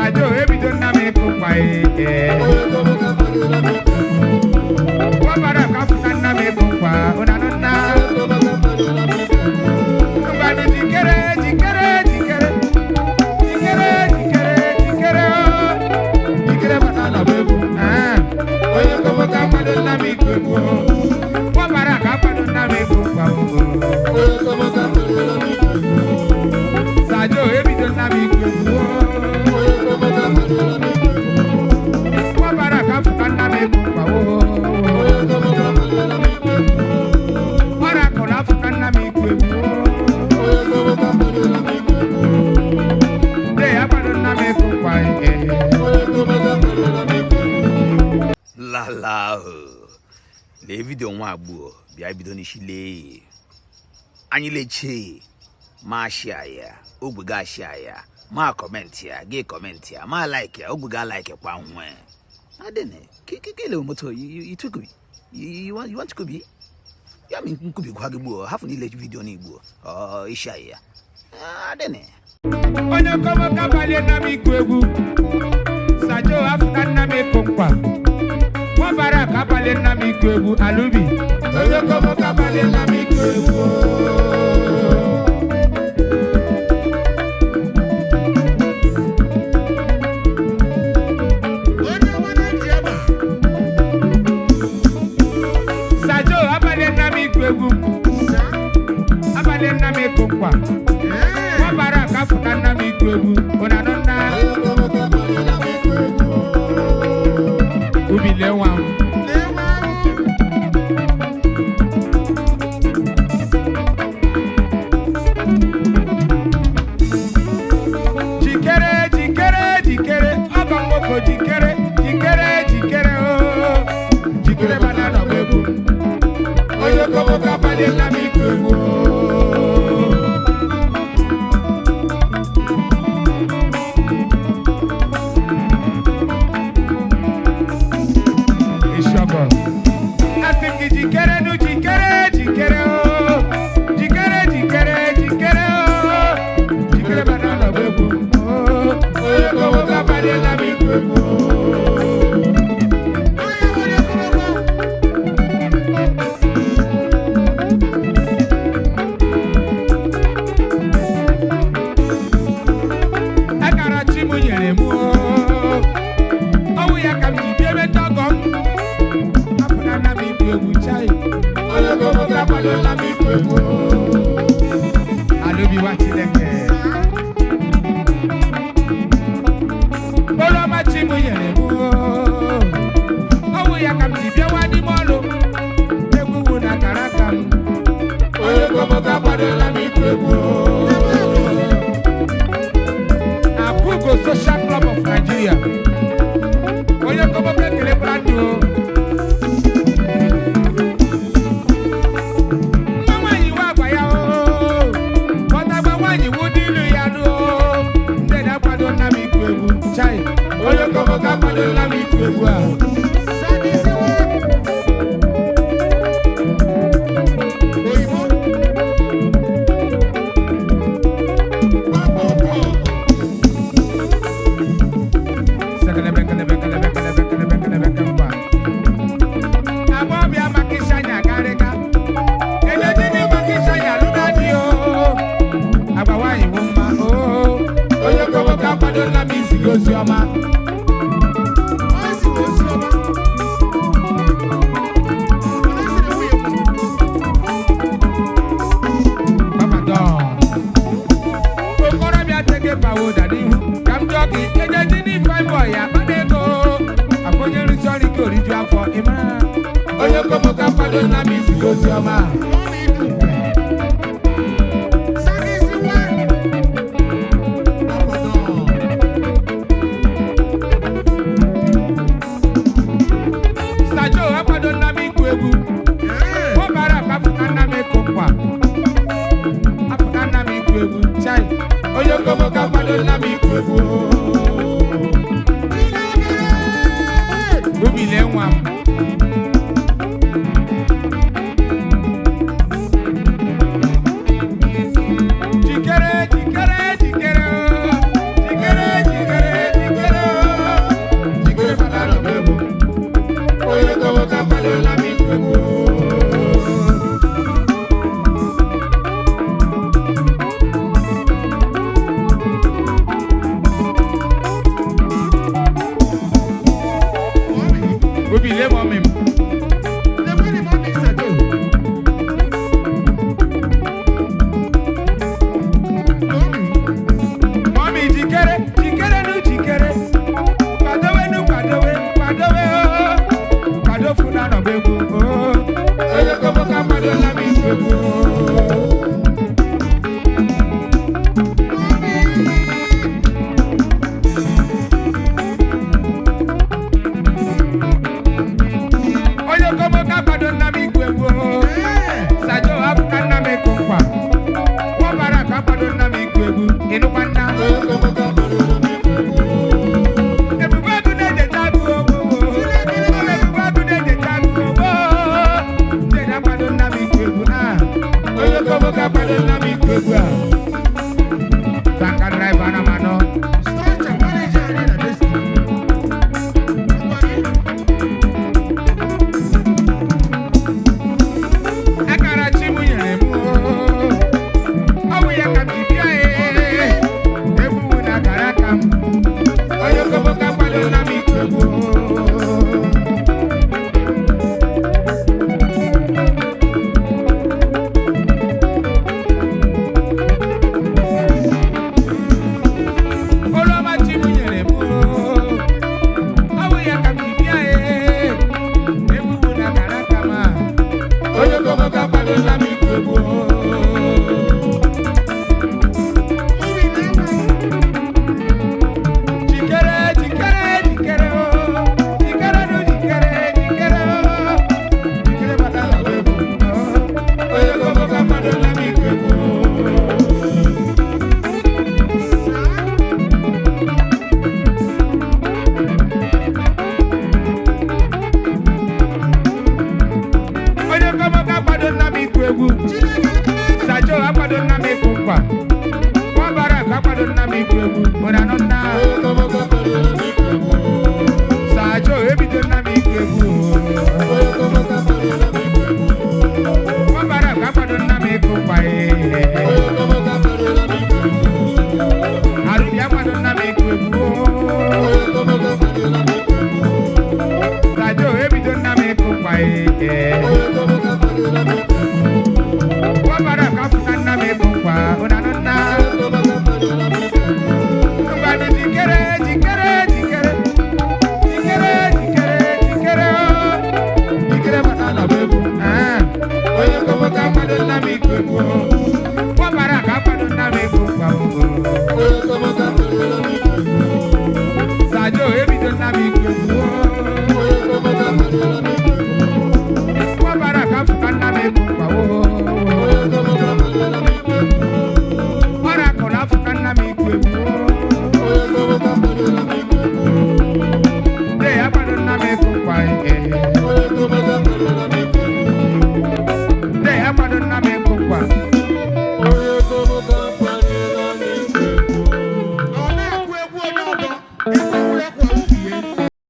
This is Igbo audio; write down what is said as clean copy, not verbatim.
Sajo ebido nna m ịkụ nkwa ee. Wabara ka afụta nna m ịkụ nkwa ụnanụ nna. Ngwanụ jikere jikere jikere jikere jikere jikere o. Jikere bata na egwu. Ah. Onye kọmọka akwado nna m ịkụ egwu o. Wabara ka akwado nna m ịkụ nkwa o. Sajo ebido nna m ịkụ egwu o. Wabara ka afụta nna m ịkụ nkwa o. Ọrakụlụ afụta nna m ịkụ egwu o. Dee akwado nna m ịkụ nkwa ee. Lala o. Lee vidio nwa agbụọ bịa bido n'isi lee anyị lechie ma shia ya ogbe ga shia ya ma kọmentị ya gị kọmentị ya ma like ya ogbe ga like kwa nwe adịne kele moto itukubi you want kubi ya mi nkubi gwa gị gbuo hafụ niile vidio n'igbo ọ ishia ya adịne. Onye kọmọka balie nna m ịkụ egwu. Sajo afụta nna m ịkụ nkwa. Nwabara ka abalie nna m ịkụ egwu alubi. Onye kọmọka balie nna m ịkụ egwu. Sajo abalie nna m ịkụ egwu. Abalie nna m ịkụ nkwa. Nwabara ka afụta nna m ịkụ egwu. Ụnanụ nna ubi lee nwa m. Jikere jikere jikere ọgọ m nwoke jikere jikere jikere ooo jikere mana nọ m egwu onye kọmọka abalị nna m ịkụ egwu ooo. Isiọgọ asị m gị jikere nụ jikere jikere ooo jikere jikere jikere ooo jikere mana nọ m egwu ooo onye kọmọka abalị nna m ịkụ egwu ooo. Akara chi m nyere m oo. Ọwụ ya ka m ji bịa ebe ọgọ m. Afụna nna m ịkụ egwu chai. Onye gọmọga akwadola m ịkụ egwu oo. Alụbiwa Chineke. Olu ọma chi m nyere m oo. Ọwụ ya ka m ji bịawa n'ime ọlụ. Egwu wụ na akara aka m. Onye gọmọga akwadola m ịkụ egwu oo. Apugo Social Club of Nigeria. Onye kọmọkọ ekele brand o. Mma nwaanyị nwe agwa ya o. Ọtagba nwaanyị wụ dị ilu ya nụ o. Ndị na-akwado nna m ịkụ egwu. Chai, onye kọmọkọ akwado nna m ịkụ egwu a. Sekelebe, kelebe, kelebe, kelebe, kelebe, kelebe, nkwa. Agbọbịa maka ịshanya garịga. Elejini maka ịshanya alụna di o. Agwa nwaanyị wụ mma o. Onye kọmọka akwadola m iziga ozi ọma. Papa Don. Okorobịa tege pawoda n'ihu ka m jụọ gị ejeji fine boy akpata ego afọ onye nrụsi ọrụ ike oriju afọ ị mara onye kọmọka akwadola m iziga ozi ọma.